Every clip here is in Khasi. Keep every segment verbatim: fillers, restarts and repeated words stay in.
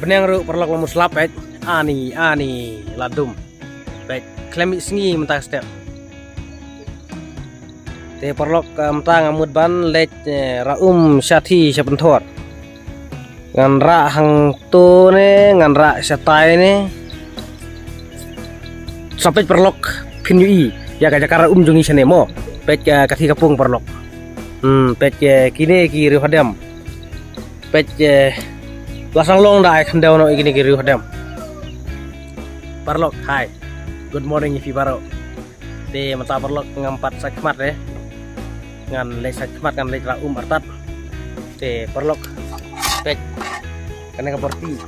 Bneng ruh paralok la mut slap peit. Ani, ani, la dum. Peit, khlem mih sngi mynta ka step. Te paralok, eh, mynta nga mut ban leit, eh, rah um shathie sha pynthor. Ngan rah hangto ne, ngan rah shatai ne. Sa peit paralok, phin ïohi ïa ka jaka rah um jong ngi shane mo. Peit, eh, ka thie ka pung paralok. Hmm, peit, eh, kine ki riew hadem. Peit, eh, la sdang long da ai khyndew noh ïa kine ki riew hadem. Paralok, hi. Good morning ïa phi baroh. Te mynta paralok ngam pat sait khmat re. Ngan leit sait khmat, ngan leit rah um artat. Te paralok, peit, kane ka borti.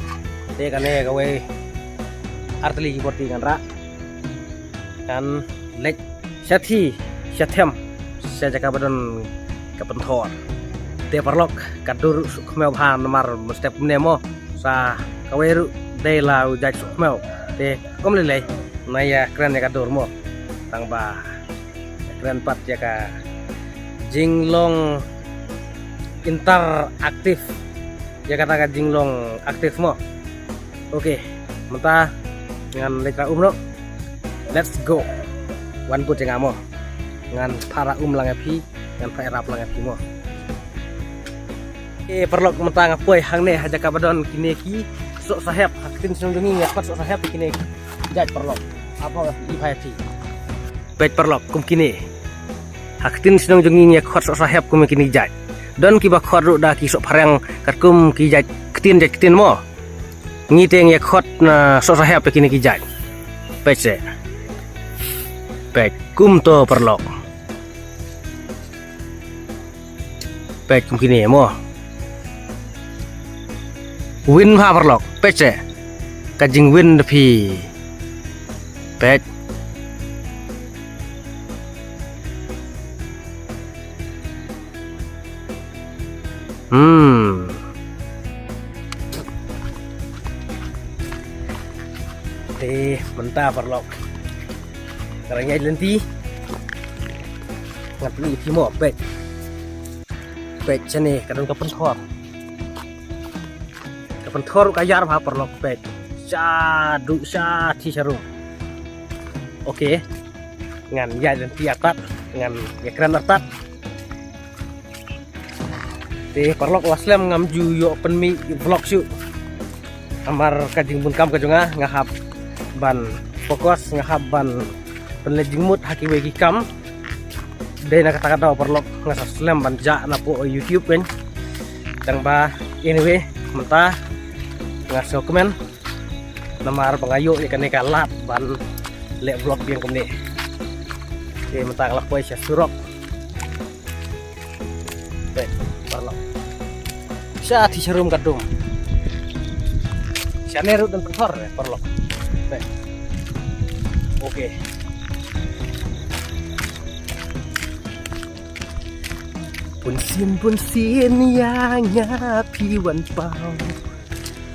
Te kane kawei artylli ki borti ngan rah. Ngan leit shathie shathem sha jaka ba don ka pynthor. Te paralok, ka dur suk khmew bha namar mynstep kumne mo. Sa kawei ruh dei la u jait suk khmew. Te kum lei lei, nga ïa kren ïa ka dur mo. Tang ba kren pat ïa ka jinglong interactive. Ïa kata ka jinglong active mo. Okay, mynta ngan leit rah um noh. Let's go. Wan bud ïa nga mo. Ngan phah rah um lang ïa phi, ngan phah ïarap lang ïa phi mo. Eh, paralok, mynta nga poi hangne ha jaka ba don kine ki soh sahep, ha ktien shnong jong ngi ngi ïa khot soh sahep kine ki jait paralok. Hapoh nga pyni bha ïa phi. Peit paralok, kum kine. Ha ktien shnong jong ngi ngi ïa khot soh sahep kum kine ki jait. Don kiba khot ruh da ki soh phareng katkum ki jait ktien jait ktien mo. Ngi te ngi ïa khot na soh sahep ïa kine ki jait. Peit se. Peit kumto paralok. Peit kum kine mo. Win bha paralok. Peit se. Ka jingwin da phi. Peit. Hmm. Te mynta paralok. Ka rang ïaid lynti. Ngan pyni ïa phi mo, peit. Peit shane ka don ka pynthor. Ka pynthor ka ïar bha paralok, peit. Shaduh shathie sharum. Okay. Ngan ïaid lynti artat, ngan ïa kren artat. Te paralok, la slem ngam ju ïoh pynmih vlog shuh. Namar ka jingbun kam ka jong nga, nga hap ban focus, nga hap ban pynleit jingmut ha kiwei ki kam. Dei na kata ka daw paralok nga sa slem ban jah napoh YouTube kan. Tang ba anyway, mynta nga sngewkmen. Namar ba nga ïoh ïa kane ka lad ban leh vlog biang kumne. Te mynta nga la poi sha surok. Te paralok. Shathie sharum ka dum. Shane ruh don pynthor, eh, paralok. Te. Okay. Bunsien bunsien ïa nga phi wan paw.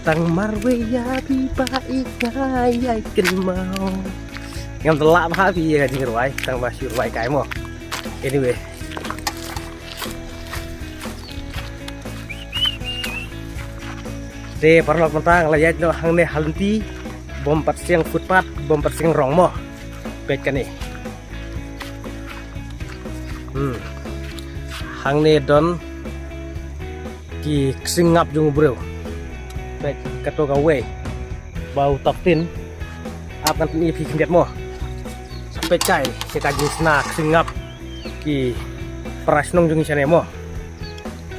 Tang marwei ïa phi ba ïa nga ïa kynmaw. Ngam tlah bha phi ïa ka jingrwai, tang ba shu rwai kai mo. Anyway. Te paralok, mynta nga la ïaid noh hangne ha lynti, bym pat shong footpath, bym pat shong rong mo. Peit kane. Hmm. Hangne don ki ksing ngap jong u briew. Peit kato kawei. Ba u tap tin. Ap ngan pyni ïa phi khyndiat mo. Peit kai, ïa ka jingsna ksing ngap ki para shnong jong ngi shane mo.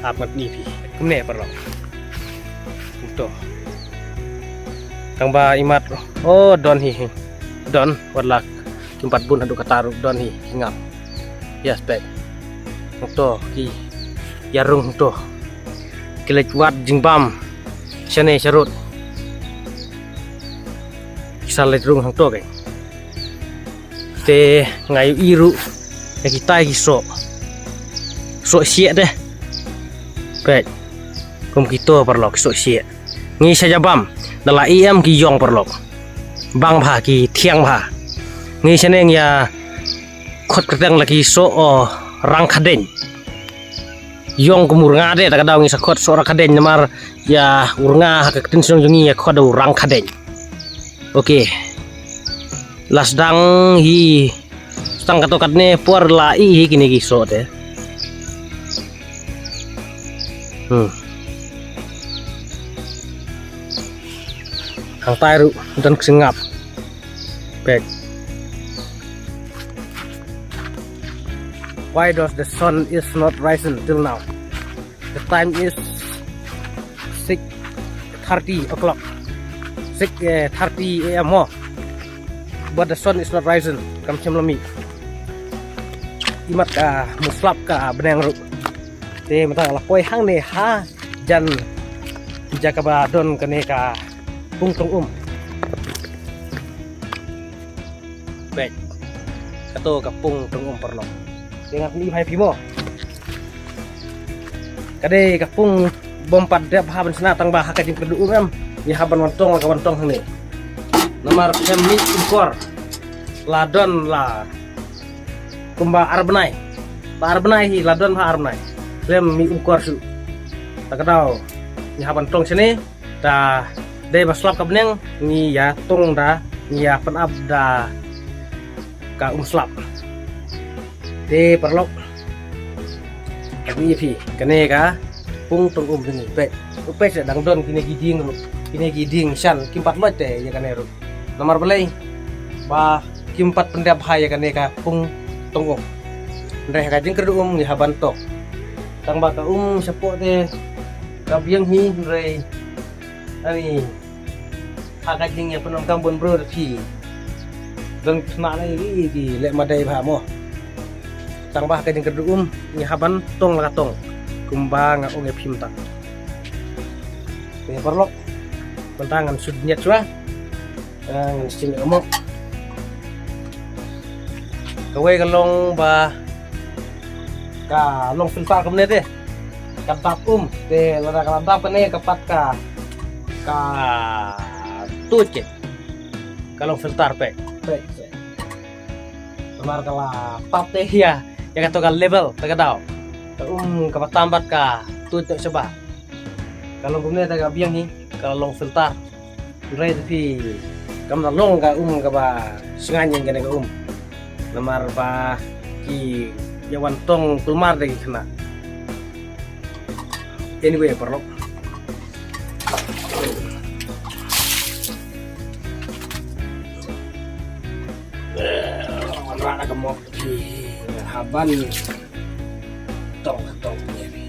Ap ngan pyni ïa phi. Kumne paralok. Kumto. Tang ba imat. Oh, don hi hi. Don, wat la kim pat bun haduh katta ruh don hi ki ngap. Ïa peit. Hangto ki ïarung hangto. Ki leit wad jingbam shane sharud. Ki sa leit rung hangto keiñ. Te nga ïohi ruh ïa kitai ki soh. Soh shiah de. Peit. Kum kito paralok, soh shiah. Ngi sha jabam, da la ïem ki ïong paralok. Bang bha ki thiang bha. Ngi shane ngi ïa khot kyrteng la ki soh, oh, rang khadeiñ. ïong kum u rnga de, ta ka daw ngi sa khot soh rang khadeiñ namar ïa u rnga ha ka ktien shnong jong ngi ïa khot da u rang khadeiñ. Okay. La sdang hi, sdang kato katne por la i hi kine ki soh te. Hmm. Hangtai ruh don ka sngap. Peit. Why does the sun is not rising till now? The time is six thirty o'clock. Six, eh, thirty A M ho. But the sun is not rising. Kam shym la mih. Imat ka muslap ka bneng ruh. Te mynta la poi hangne ha jan jaka ba don kane ka pung tong um. Peit. Kato ka pung tong um paralok. Te nga pyni bha ïa phi mo. Ka dei ka pung bym pat dep ha ban shna tang ba ha ka jingkyrduh um em. Ngi hap ban wan tong, ka wan tong hangne. Namar phem mih um kor. La don la kumba ar bnai. Ba ar bnai hi la don ba ar bnai. Phem mih um kor shuh. Ta ka daw ngi hap ban tong shane. Ta dei ba slap ka bneng ngi ïa tong da, ngi ïa pynap da ka um slap. Te paralok. Ka ngi phi kane ka pung tong um ngi peit. U peit dang don kine ki dieng ruh. Kine ki dieng shan kim pat loit te ïa kane ruh. Namar balei ba kim pat pyndep ha ïa kane ka pung tong um. Hynrei ha ka jingkyrduh um ngi hap ban tong. Tang ba ka um shapoh te ka biang hi hynrei ani ha ka jingïapyndonkam bun briew da phi. Don khynnah na ïa ki leh madei bha mo. Tang ba ha ka jingkyrduh um ngi hap ban tong la ka tong. Kumba nga ong ïa phi mynta. Te paralok. Mynta ngan shu niat shuwa. Ah, ngan shim ïa ka mop. Kawei ka long ba ka long filter kumne te. Ka dap um te lada ka la dap kane ka pat ka ka tuid ke. Ka long filter peit. Peit. Namar ka la pat te ïa ïa kato ka level ta ka daw. Ka um kaba tam bad ka tuid te shabar. Ka long kumne te ka biang hi ka long filter. Hynrei te phi kam da long ka um kaba shngaiñ ïa kane ka um. Namar ba ki ïa wan tong kulmar da ki khynnah. Anyway paralok. Wan rah da ka mop phi hap ban tong tong ïa ni.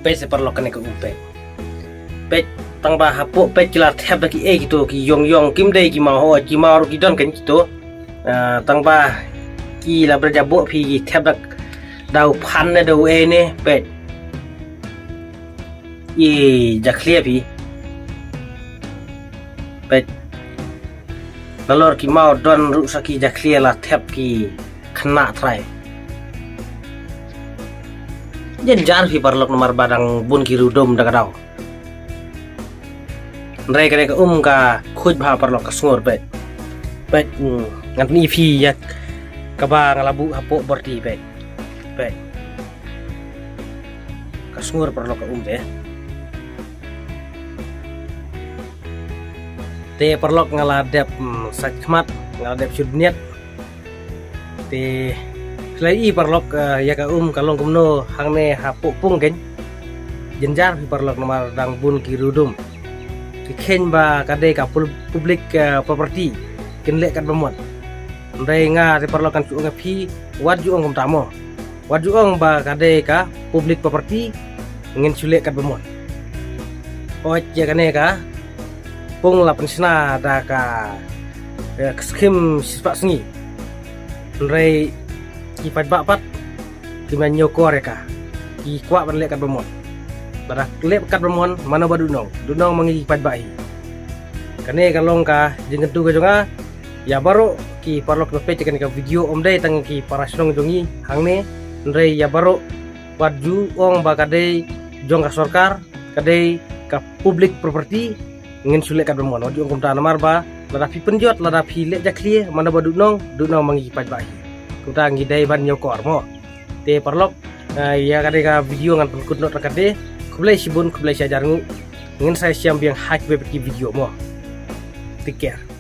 Peit se paralok kane ka um peit. Peit tang ba hapoh peit ki la thep da ki ei kito ki ïong ïong kim dei ki maw ho ki maw ruh ki don kan kito. Ah, tang ba ki la bret jaboh phi ki thep da da u phan ne da u ei ne peit. I jakhlia phi. Peit. Nalor ki maw don ruh sa ki jakhlia la thep ki khynnah trai. Jynjar phi paralok namar ba dang bun ki rudum da ka daw. Hynrei kane ka um ka khuid bha paralok ka sngur peit. Peit, hmm, ngan pyni phi ïa kaba nga la buh hapoh borti peit. Peit. Ka sngur paralok ka um te. Te paralok nga la dep, mm, sait khmat, nga la dep shu niat. Te khlei i paralok, eh, ïa ka um ka long kumno hangne hapoh pung kein. Jynjar phi paralok namar dang bun ki rudum. Ki kheiñ ba ka dei ka pul-, public, eh, property. Kin leh katba mon. Hynrei nga te paralok kan shu ong ïa phi wat ju ong kumta mo. Wat ju ong ba ka dei ka public property ngin shu leh katba mon. Hooid ïa kane ka pung la pynshna da ka, eh, skim shispah sngi. Hynrei ki paidbah pat ki mih ñiewkor ïa ka. Ki kwah ban leh katba mon. Lada leh katba mon mano ba duhnong, duhnong ma ngi ki paidbah hi. Kane ka long ka jingkyntu ka jong nga. Ïa baroh ki paralok ba peit ïa kane ka video ym dei tang ki para shnong jong ngi hangne, hynrei ïa baroh wat ju ong ba ka dei jong ka sorkar, ka dei ka public property, ngin shu leh katba mon. Wat ju ong kumta namar ba lada phi pynjot, lada phi leh jakhlia mano ba duhnong, duhnong ma ngi ki paidbah hi. Kumta ngi dei ban ñiewkor mo. Te paralok, ïa kane ka video ngan pynkut noh tang katne. Khublei shibun, khublei shihajar nguh. Ngin sa ïashem biang ha kiwei pat ki video mo. Take care.